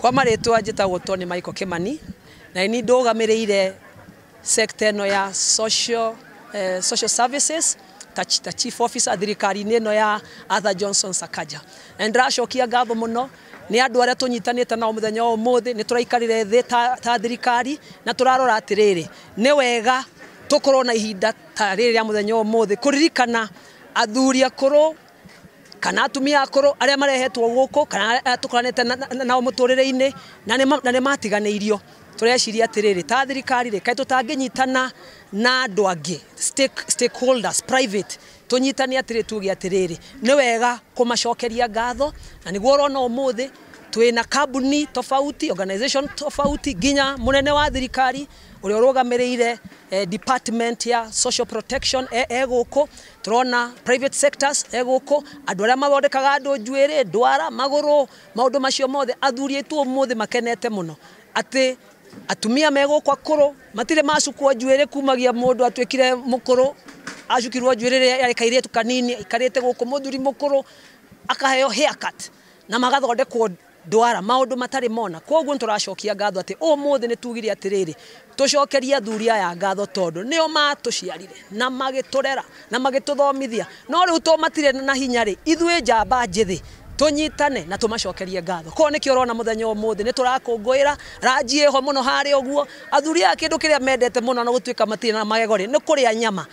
Kwa marĩtwa njĩtagwo Tony Michael Kimani na ni ndũgamĩrĩire sector ĩno ya social services ta chief officer thirikari-inĩ ĩno ya Arthur Johnson Sakaja. Na ndĩracokia ngatho mũno nĩ andũ arĩa tũnyitanĩte nao mũthenya wa ũmũthĩ. Nĩ tũraikarire thĩ ta thirikari na tũrarora atĩrĩrĩ, nĩ wega tũkorwo na ihinda ta rĩrĩ rĩa mũthenya wa ũmũthĩ kũririkana athuri akũrũ kana atumia akũrũ arĩa marehetwo gũkũ kana arĩa tũkoranĩte nao mũtũrĩre-inĩ na nĩ matiganĩirio. Tũreciria atĩrĩrĩ, ta thirikari rĩ, kaĩ tũtangĩnyitana na andũ angĩ stakeholders private, tũnyitane atĩrĩ, tuge atĩrĩrĩ, nĩ wega kũmacokeria ngatho. Na nĩguo ũrona ũmũthĩ twĩna kambuni tofauti, organization tofauti, nginya mũnene wa thirikari ũrĩa ũrũgamĩrĩire department ya social protection e gũkũ, tũrona private sectors e gũkũ, andũ arĩa mathondekaga andũ njuĩrĩ, ndwara, magũrũ, maũndũ macio mothe. Athuri aitũ ũmũthĩ makenete mũno atĩ atumia me gũkũ akũrũ matirĩ macukwo njuĩrĩ kumagia mũndũ atuĩkire mũkũrũ, acukirwo njuĩrĩ rĩrĩa arĩ kairĩtu kanini, aikarĩte gũkũ mũthuri mũkũrũ akaheo haircut na magathondekwo ndwara, maũndũ matarĩ mona. Koguo nĩ tũracokia ngatho atĩ ũmũthĩ nĩ tugire atĩrĩrĩ, tũcokerie athuri aya ngatho tondũ nĩo matũciarire na magĩtũrera na magĩtũthomithia, no rĩu to matirĩ na hinya rĩ, ithuĩ njamba njĩthĩ tũnyitane na tũmacokerie ngatho. Koguo nĩkĩo ũrona mũthenya ũmũthĩ nĩ tũrakũngũĩra ranji ĩho mũno harĩa ũguo. Athuri aya kĩndũ kĩrĩa mendete mũno na gũtuĩka matirĩ na magego rĩ, nĩ kũrĩa nyama.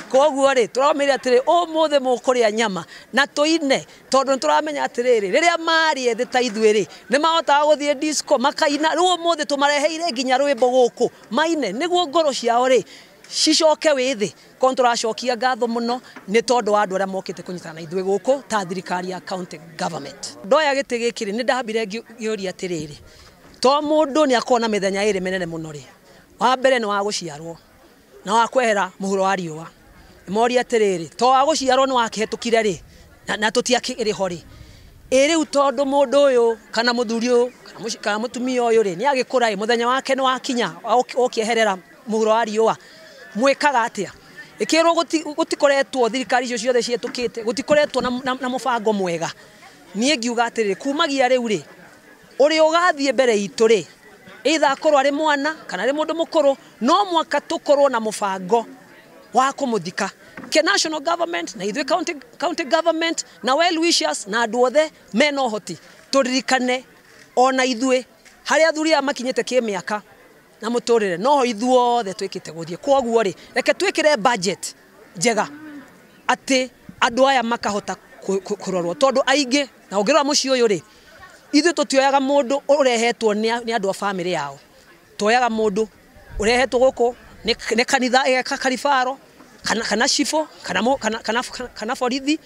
Koguo rĩ, tũramĩra atĩrĩ, ũmũthĩ mũkũrĩa nyama na tũine, tondũ nĩ tũramenya atĩrĩrĩ, rĩrĩa marĩ ethĩ ta ithuĩ rĩ, nĩ mahotaga gũthiĩ disco makaina. Rĩu ũmũthĩ tũmareheire nginya rwĩmbo gũkũ maine, nĩguo ngoro ciao rĩ cicoke wĩthĩ. Koguo tũracokia ngatho mũno nĩ tondũ wa andũ arĩa mokĩte kũnyitana na ithuĩ gũkũ ta thirikari ya county government. Ndoya gĩtĩ gĩkĩ rĩ, nĩ ndambire ngĩũria atĩrĩrĩ, to mũndũ nĩ akorwo na mĩthenya ĩrĩ mĩnene mũno rĩ, wa mbere nĩ wa gũciarwo na wa kwehera mũhuro wa riũa. Moria atĩrĩrĩ, to wa gũciarwo nĩ wakĩhetũkire rĩ, na tũtiakĩrĩ ho rĩ, ĩ rĩu tondũ mũndũ ũyũ kana mũthuri ũyũ kana mũtumia ũyũ rĩ, nĩ agĩkũra ĩ, mũthenya wake nĩ wakinya ũkĩeherera mũhuro wa riũa, mwĩkaga atĩa? Ĩkĩrwo gũtikoretwo thirikari icio ciothe cihetũkĩte, gũtikoretwo na mũbango mwega. Niĩ ngiuga atĩrĩrĩ, kumagia rĩu rĩ, ũrĩa ũgathiĩ mbere itũ rĩ, either akorwo arĩ mwana kana arĩ mũndũ mũkũrũ, no mwaka tũkorwo na mũbango wa kũmũthika. Ke national government na ithuĩ county government na well wishers na andũ othe mena ũhoti, tũririkane ona ithuĩ harĩa athuri aya makinyĩte kĩmĩaka na mũtũrĩre, noho ithuothe twĩkĩte gũthiĩ. Koguo rĩ, reke twĩkĩre budget njega atĩ andũ aya makahota kũrorwo, tondũ aingĩ na ũngĩrora mũciĩ ũyũ rĩ, ithuĩ tũtioyaga mũndũ ũrehetwo nĩ andũ a bamĩrĩ yao, tuoyaga mũndũ ũrehetwo gũkũ nĩ kanitha ĩgeka karibaro kana cibũ kana borithi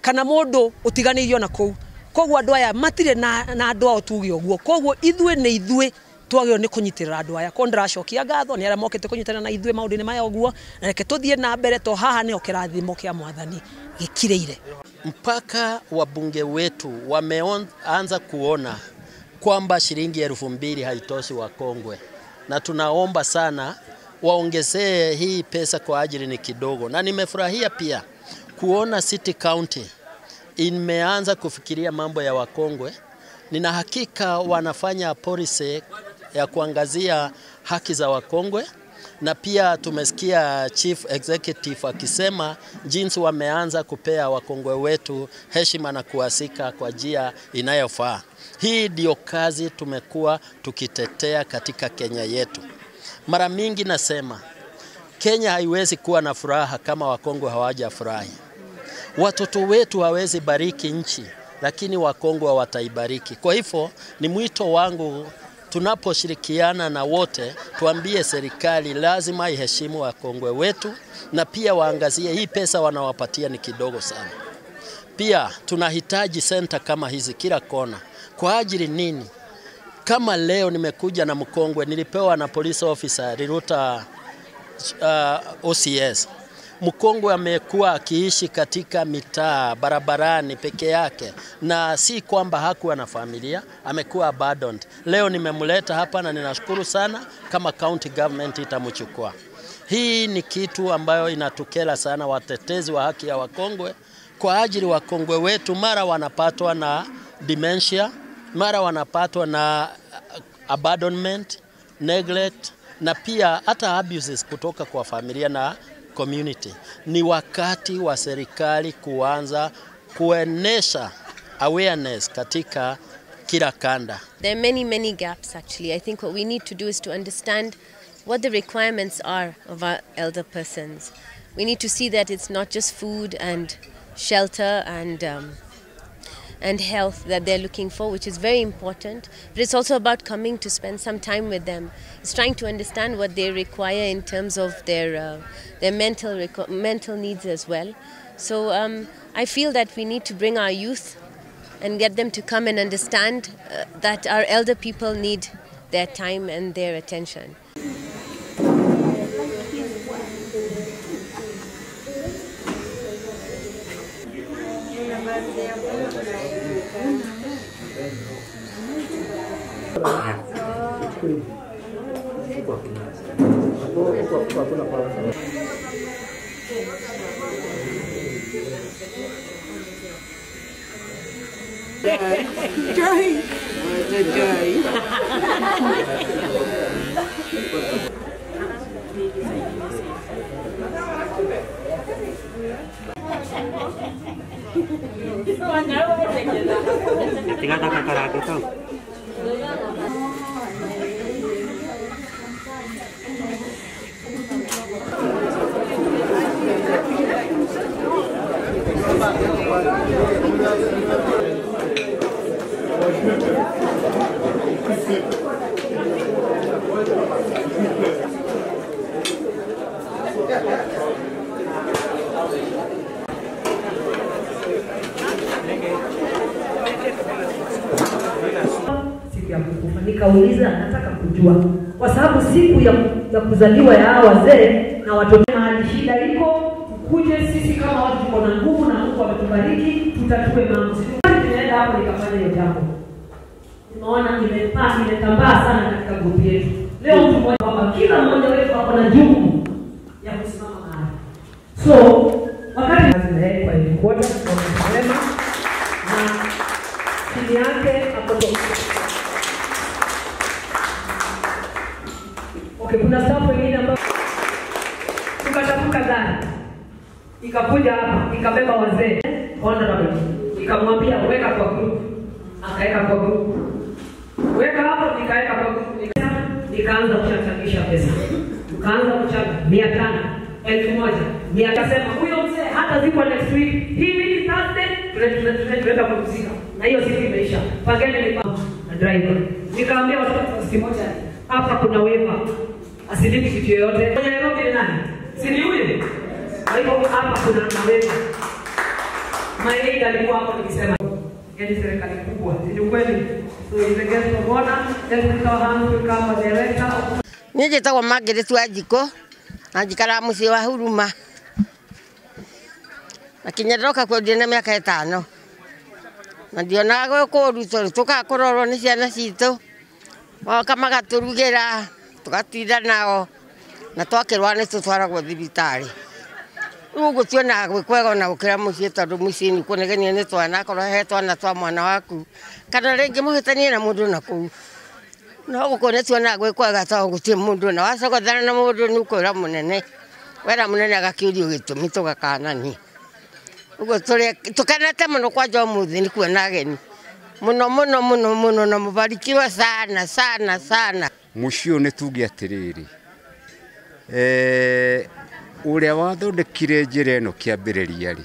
kana mũndũ ũtiganĩirio na kũu. Koguo andũ aya matirĩ na andũ ao tuge ũguo. Koguo ithuĩ nĩ ithuĩ twagĩrĩirwo nĩ kũnyitĩrĩra andũ aya. Koguo ndĩracokia ngatho nĩ arĩa mokĩte kũnyitana na ithuĩ maũndũ-inĩ maya ũguo, na reke tũthiĩ na mbere, to haha nĩho kĩrathimo kĩa Mwathani gĩkirĩire. Mpaka wabunge wetu wameanza kuona kwamba shilingi 2000 haitoshi wakongwe, na tunaomba sana waongezee hii pesa kwa ajili ni kidogo. Na nimefurahia pia kuona City County imeanza kufikiria mambo ya wakongwe. Nina hakika wanafanya policy ya kuangazia haki za wakongwe, na pia tumesikia Chief Executive akisema jinsi wameanza kupea wakongwe wetu heshima na kuasika kwa njia inayofaa. Hii ndio kazi tumekuwa tukitetea katika Kenya yetu. Mara mingi nasema Kenya haiwezi kuwa na furaha kama wakongwe hawajafurahi. Watoto wetu hawezi bariki nchi, lakini wakongwe wataibariki. Kwa hivyo ni mwito wangu, tunaposhirikiana na wote, tuambie serikali lazima iheshimu wakongwe wetu, na pia waangazie hii pesa wanawapatia ni kidogo sana. Pia tunahitaji center kama hizi kila kona. Kwa ajili nini? Kama leo nimekuja na mkongwe, nilipewa na police officer Riruta OCS. Mkongwe amekuwa akiishi katika mitaa, barabarani peke yake, na si kwamba hakuwa na familia, amekuwa abandoned. Leo nimemleta hapa na ninashukuru sana kama county government itamchukua. Hii ni kitu ambayo inatukela sana watetezi wa haki ya wakongwe, kwa ajili wakongwe wetu mara wanapatwa na dementia, mara wanapatwa na abandonment, neglect na pia hata abuses kutoka kwa familia na community. Ni wakati wa serikali kuanza kuenesha awareness katika kila kanda. There are many, many gaps actually. I think what we need to do is to understand what the requirements are of our elder persons. We need to see that it's not just food and shelter and health that they're looking for, which is very important, but it's also about coming to spend some time with them. It's trying to understand what they require in terms of their mental needs as well. So I feel that we need to bring our youth and get them to come and understand that our elder people need their time and their attention. Joy. Joy. Siku ya kukufa nikauliza, nataka kujua kwa sababu siku ya kuzaliwa ya hawa wazee na watoto, mahali shida iko kuje, sisi kama watu tuko na nguvu na Mungu ametubariki, tutatue mambo. Ninaenda hapo nikafanya hiyo jambo, nimeona imetambaa sana katika grupu yetu. Leo mtu mmoja kwamba kila mmoja wetu ako na jukumu ya kusimama mahali. So wakati zinaekwa ilikuwa tunasema na chini yake hapo. Okay, kuna staff wengine ambao tukatafuta gari ikakuja hapa ikabeba wazee honorable, ikamwambia weka kwa group, akaweka kwa group, weka hapo, nikaweka kwa group, nikaanza kuchangisha pesa, tukaanza kuchanga 500, 1000, 100. Akasema huyo mzee hata zikwa next week, hii wiki Thursday tunaenda kupumzika, na hiyo siku imeisha. Pageni ni na driver, nikaambia watoto moja hapa kuna waiver, asilipi kitu yoyote. Mwenye Nairobi ni nani? Si ni yule? Kwa hivyo hapa kuna waiver. My aid alikuwa hapo nikisema yaani serikali kubwa, si ni kweli? So is a guest of honor, let's put our hands to come director. Niĩ njĩtagwo Margaret Wanjikũ na njikaraga mũciĩ wa Huruma na kinya ndoka kuo ndĩ na mĩaka 5 na ndionaga gwĩ kũũru tondũ tũkaga kũrorwo nĩ ciana citũ, moka magatũrugĩra tũgatinda nao na twakĩrwara nĩ tũtwaragwo thibitarĩ. Rĩu ũguo tuonaga gwĩ kwega ona gũkĩra mũciĩ tondũ mũciĩ nĩ kũnegenia nĩ twana, akorwo he twana twa mwana waku kana rĩngĩ mũhĩtanie na mũndũ na kũu, no gũkũ nĩ tuonaga gwĩ kwega tondũ gũtirĩ mũndũ na wacogothana na mũndũ nĩ ũkwĩra mũnene, wera mũnene agakĩũrio gĩtũmi tũgakanania. Ũguo tũkenete mũno kwanja ũmũthĩ nĩ kuona ageni mũno mũno mũno mũno na mũbarikiwe sana sana sana. Mũciĩ ũyũ nĩ tuge atĩrĩrĩ, ũrĩa wathondekire njĩra ĩno kĩambĩrĩria rĩ,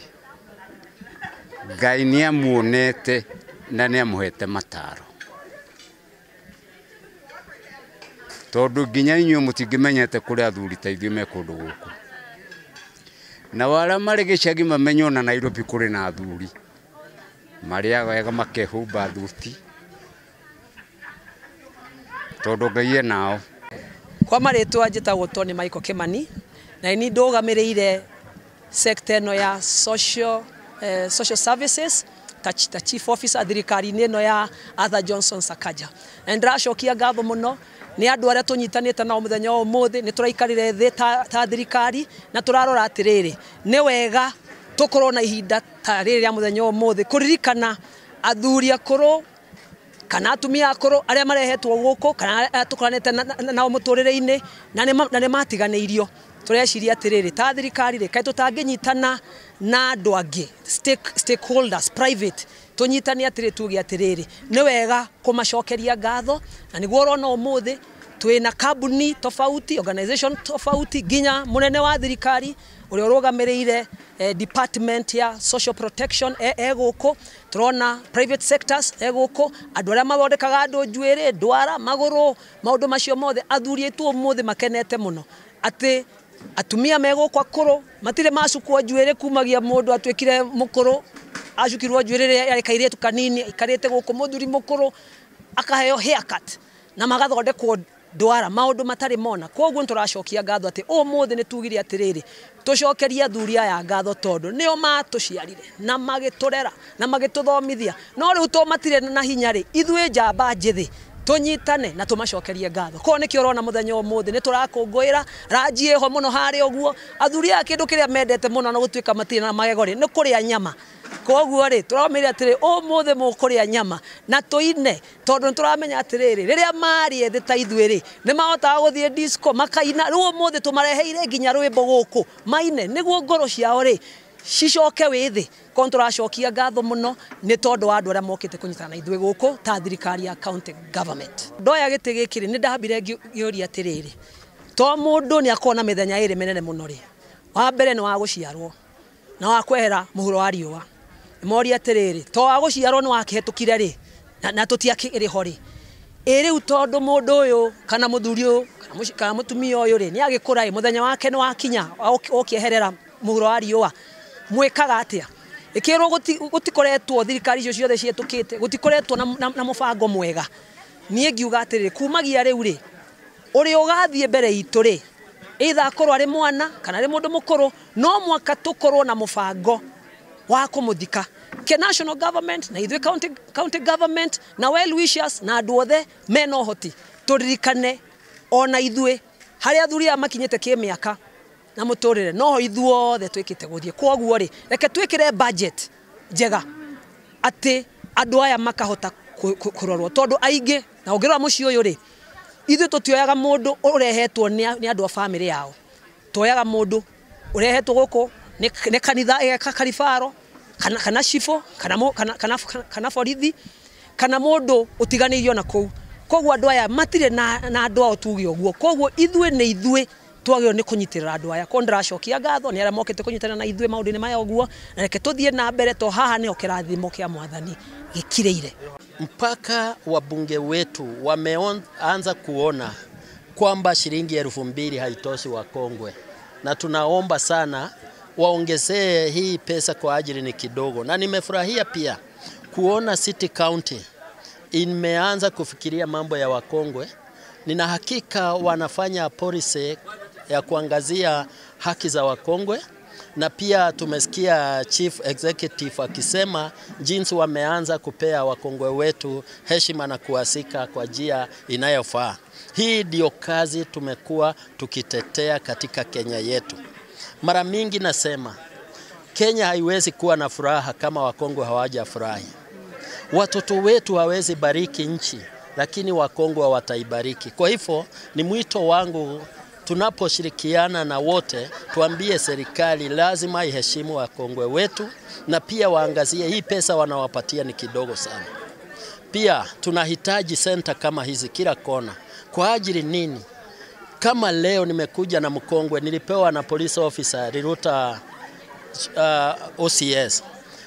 Ngai nĩ amuonete na nĩ amũhete mataro, tondũ nginya inyuĩ mũtingĩmenyete kũrĩ athuri ta ithuĩ me kũndũ gũkũ, na arĩa marĩ gĩcagi mamenye ona Nairobi kũrĩ na athuri marĩaga wega makehumba thuti tondũ Ngai e nao. Kwa marĩtwa njĩtagwo Tony Michael Kimani na ni ndũgamĩrĩire sector ĩno ya social services ta chief officer thirikari-inĩ ĩno ya Arthur Johnson Sakaja. Na ndĩracokia ngatho mũno nĩ andũ arĩa tũnyitanĩte nao mũthenya wa ũmũthĩ. Nĩ tũraikarire thĩ ta thirikari na tũrarora atĩrĩrĩ, nĩ wega tũkorwo na ihinda ta rĩrĩ rĩa mũthenya wa ũmũthĩ kũririkana athuri akũrũ Kana atumia akũrũ arĩa marehetwo gũkũ kana tũkoranĩte nao mũtũrĩre-inĩ na nĩ matiganĩirio. Tũreciria atĩrĩrĩ ta thirikari rĩ, kaĩ tũtangĩnyitana na andũ angĩ stakeholders private, tũnyitane atĩrĩ tuge atĩrĩrĩ nĩ wega kũmacokeria ngatho. Na nĩguo ũrona ũmũthĩ twĩna kambuni tofauti, organization tofauti, nginya mũnene wa thirikari ũrĩa ũrũgamĩrĩire department ya social protection e gũkũ, tũrona private sectors e gũkũ, andũ arĩa mathondekaga andũ njuĩrĩ, ndwara, magũrũ, maũndũ macio mothe. Athuri aitũ ũmũthĩ makenete mũno atĩ atumia me gũkũ akũrũ matirĩ macukwo njuĩrĩ kumagia mũndũ atuĩkire mũkũrũ, acukirwo njuĩrĩ rĩrĩa arĩ kairĩtu kanini, aikarĩte gũkũ mũthuri mũkũrũ akaheo haircut na magathondekwo ndwara, maũndũ matarĩ mona. Koguo nĩ tũracokia ngatho atĩ ũmũthĩ nĩ tugire atĩrĩrĩ tũcokerie athuri aya ngatho tondũ nĩo matũciarire na magĩtũrera na magĩtũthomithia, no rĩu to matirĩ na hinya rĩ, ithuĩ njamba njĩthĩ tũnyitane na tũmacokerie ngatho. Koguo nĩkĩo ũrona mũthenya ũmũthĩ nĩ tũrakũngũĩra ranji ĩho mũno harĩa ũguo. Athuri aya kĩndũ kĩrĩa mendete mũno na gũtuĩka matirĩ na magego rĩ, nĩ kũrĩa nyama. Koguo rĩ, tũramĩra atĩrĩ ũmũthĩ mũkũrĩa nyama na tũine, tondũ nĩ tũramenya atĩrĩrĩ rĩrĩa marĩ ethĩ ta ithuĩ rĩ, nĩ mahotaga gũthiĩ disco makaina. Rĩu ũmũthĩ tũmareheire nginya rwĩmbo gũkũ maine nĩguo ngoro ciao rĩ cicoke wĩthĩ. Koguo tũracokia ngatho mũno nĩ tondũ wa andũ arĩa mokĩte kũnyitana na ithuĩ gũkũ ta thirikari ya county government. Ndoya gĩtĩ gĩkĩ rĩ, nĩ ndambire ngĩũria atĩrĩrĩ, to mũndũ nĩ akorwo na mĩthenya ĩrĩ mĩnene mũno rĩ, wa mbere nĩ wa gũciarwo na wa kwehera mũhuro wa riũa. Moria atĩrĩrĩ, to wa gũciarwo nĩ wakĩhetũkire rĩ, na tũtiakĩrĩ ho rĩ, ĩ rĩu tondũ mũndũ ũyũ kana mũthuri ũyũ kana mũtumia ũyũ rĩ, nĩ agĩkũra ĩ, mũthenya wake nĩ wakinya ũkĩeherera mũhuro wa riũa, mwĩkaga atĩa? Ĩkĩrwo gũtikoretwo thirikari icio ciothe cihetũkĩte gũtikoretwo na mũbango mwega. Niĩ ngiuga atĩrĩrĩ, kumagia rĩu rĩ, ũrĩa ũgathiĩ mbere itũ rĩ, either akorwo arĩ mwana kana arĩ mũndũ mũkũrũ, no mwaka tũkorwo na mũbango wa kũmũthika. Ke national government na ithuĩ county government na well wishers na andũ othe mena ũhoti tũririkane ona ithuĩ harĩa athuri aya makinyĩte kĩmĩaka na mũtũrĩre noho ithuothe twĩkĩte gũthiĩ. Koguo rĩ, reke twĩkĩre budget njega atĩ andũ aya makahota kũrorwo, tondũ aingĩ na ũngĩrora mũciĩ ũyũ rĩ, ithuĩ tũtioyaga mũndũ ũrehetwo nĩ andũ a bamĩrĩ yao, tuoyaga mũndũ ũrehetwo gũkũ nĩ kanitha ĩgeka karibaro kana cibũ kana borithi kana mũndũ ũtiganĩirio na kũu. Koguo andũ aya matirĩ na andũ ao tuge ũguo. Koguo ithuĩ nĩ ithuĩ twagĩrĩirwo nĩ kũnyitĩrĩra andũ aya. Koguo ndĩracokia ngatho nĩ arĩa mokĩte kũnyitana na ithuĩ maũndũ-inĩ maya ũguo, na reke tũthiĩ na mbere to haha nĩho kĩrathimo kĩa mwathani gĩkirĩire. Mpaka wabunge wetu wameanza kuona kwamba shilingi 2000 haitoshi wakongwe, na tunaomba sana waongezee hii pesa kwa ajili ni kidogo. Na nimefurahia pia kuona City County imeanza kufikiria mambo ya wakongwe. Nina hakika wanafanya policy ya kuangazia haki za wakongwe, na pia tumesikia Chief Executive akisema jinsi wameanza kupea wakongwe wetu heshima na kuwasika kwa njia inayofaa. Hii ndio kazi tumekuwa tukitetea katika Kenya yetu. Mara mingi nasema Kenya haiwezi kuwa na furaha kama wakongwe hawajafurahi. Watoto wetu hawezi bariki nchi, lakini wakongwe wataibariki. Kwa hivyo ni mwito wangu, tunaposhirikiana na wote, tuambie serikali lazima iheshimu wakongwe wetu, na pia waangazie hii pesa wanawapatia ni kidogo sana. Pia tunahitaji senta kama hizi kila kona. Kwa ajili nini? Kama leo nimekuja na mkongwe, nilipewa na police officer Riruta OCS.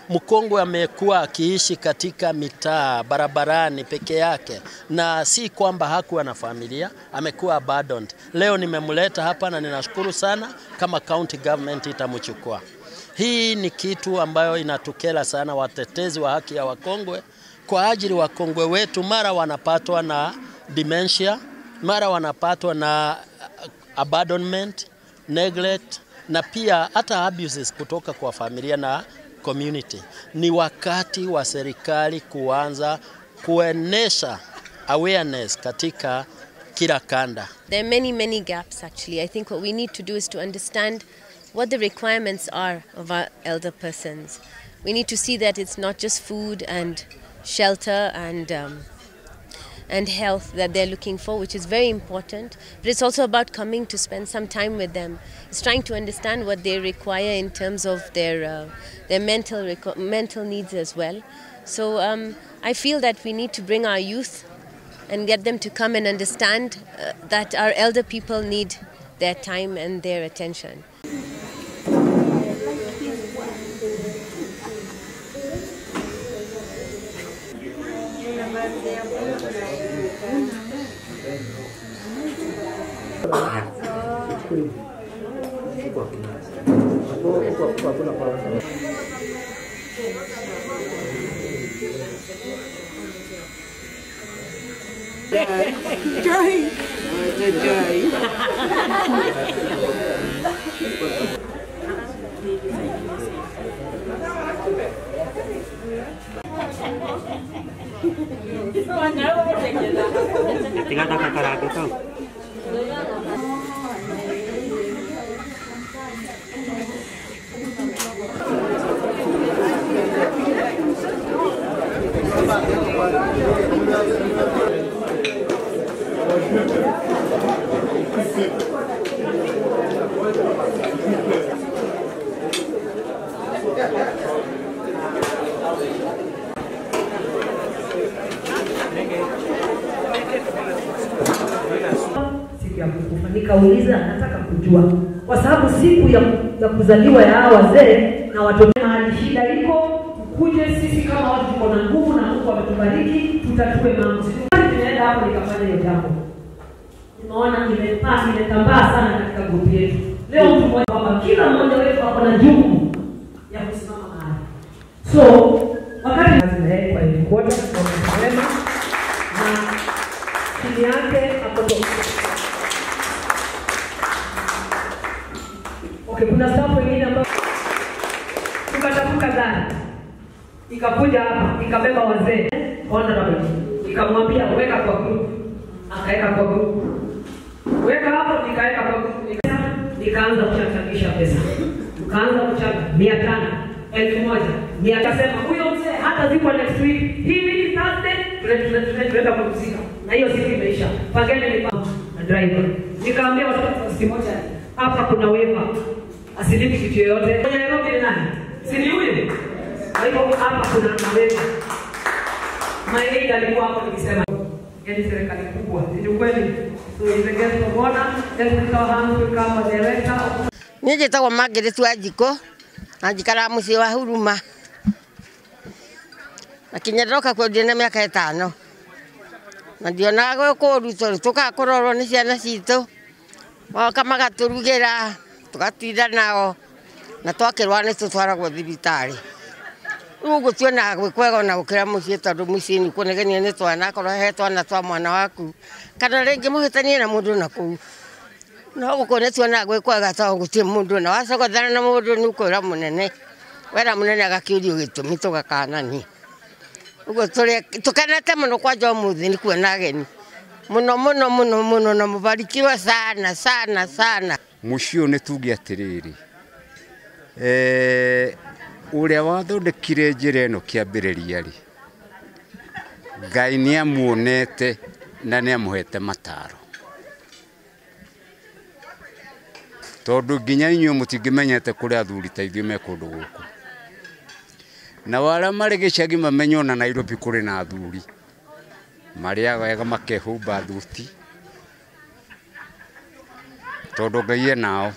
Mkongwe amekuwa akiishi katika mitaa, barabarani peke yake, na si kwamba hakuwa na familia, amekuwa abandoned. Leo nimemleta hapa na ninashukuru sana kama county government itamchukua. Hii ni kitu ambayo inatukera sana watetezi wa haki ya wakongwe, kwa ajili wakongwe wetu mara wanapatwa na dementia, mara wanapatwa na abandonment, neglect, na pia hata abuses kutoka kwa familia na community. Ni wakati wa serikali kuanza kuenesha awareness katika kila kanda. There are many, many gaps actually. I think what we need to do is to understand what the requirements are of our elder persons. We need to see that it's not just food and shelter and and health that they're looking for, which is very important. But it's also about coming to spend some time with them. It's trying to understand what they require in terms of their mental needs as well. So I feel that we need to bring our youth and get them to come and understand that our elder people need their time and their attention. Joy. Joy. Siku ya kukufa nikauliza, nataka kujua kwa sababu siku ya kuzaliwa ya hawa wazee na watoto, mahali shida iko kuje, sisi kama watu tuko na nguvu na Mungu ametubariki, tutatue mambo. Tunaenda hapo nikafanya hiyo jambo, nimeona imetambaa sana katika grupu yetu leo. Mtu mmoja kwamba kila mmoja wetu ako na jukumu ya kusimama mahali. So wakati kwa headquarters kwa msema na chini yake hapo. Okay, kuna staff wengine ambao tukatafuta gari ikakuja hapa ikabeba wazee honorable, ikamwambia weka kwa group, akaweka kwa group, weka hapo, nikaweka kwa group, nikaanza kuchangisha pesa, tukaanza kuchanga 500, 1000, 100. Huyo mzee hata ziko next week, hii wiki Thursday tunaenda kupumzika, na hiyo siku imeisha. Pageni ni na driver, nikaambia watoto moja hapa kuna waiver, asilipi kitu yoyote. Nairobi ni nani? Si ni yule? Kwa hivyo hapa kuna waiver. My aid alikuwa hapo nikisema yaani serikali kubwa, ni kweli. So is a guest of honor, let's put our hands to come as director. Niĩ njĩtagwo Margaret Wanjikũ na njikaraga mũciĩ wa Huruma na kinya ndoka kuo ndĩ na mĩaka 5 na ndionaga gwĩ kũũru tondũ tũkaga kũrorwo nĩ ciana citũ, moka magatũrugĩra tũgatinda nao na twakĩrwara nĩ tũtwaragwo thibitarĩ. Rĩu ũguo tuonaga gwĩ kwega ona gũkĩra mũciĩ tondũ mũciĩ nĩ kũnegenia nĩ twana, akorwo he twana twa mwana waku kana rĩngĩ mũhĩtanie na mũndũ na kũu, no gũkũ nĩ tuonaga gwĩ kwega tondũ gũtirĩ mũndũ na wacogothana na mũndũ nĩ ũkwĩra mũnene, wera mũnene agakĩũrio gĩtũmi tũgakanania. Ũguo tũkenete mũno kwanja ũmũthĩ nĩ kuona ageni mũno mũno mũno mũno na mũbarikiwe sana sana sana. Mũciĩ ũyũ nĩ tuge atĩrĩrĩ, ũrĩa wathondekire njĩra ĩno kĩambĩrĩria rĩ, Ngai nĩ amuonete na nĩ amũhete mataro, tondũ nginya inyuĩ mũtingĩmenyete kũrĩ athuri ta ithuĩ me kũndũ gũkũ, na arĩa marĩ gĩcagi mamenye ona Nairobi kũrĩ na athuri marĩaga wega makehumba thuti, tondũ Ngai e nao.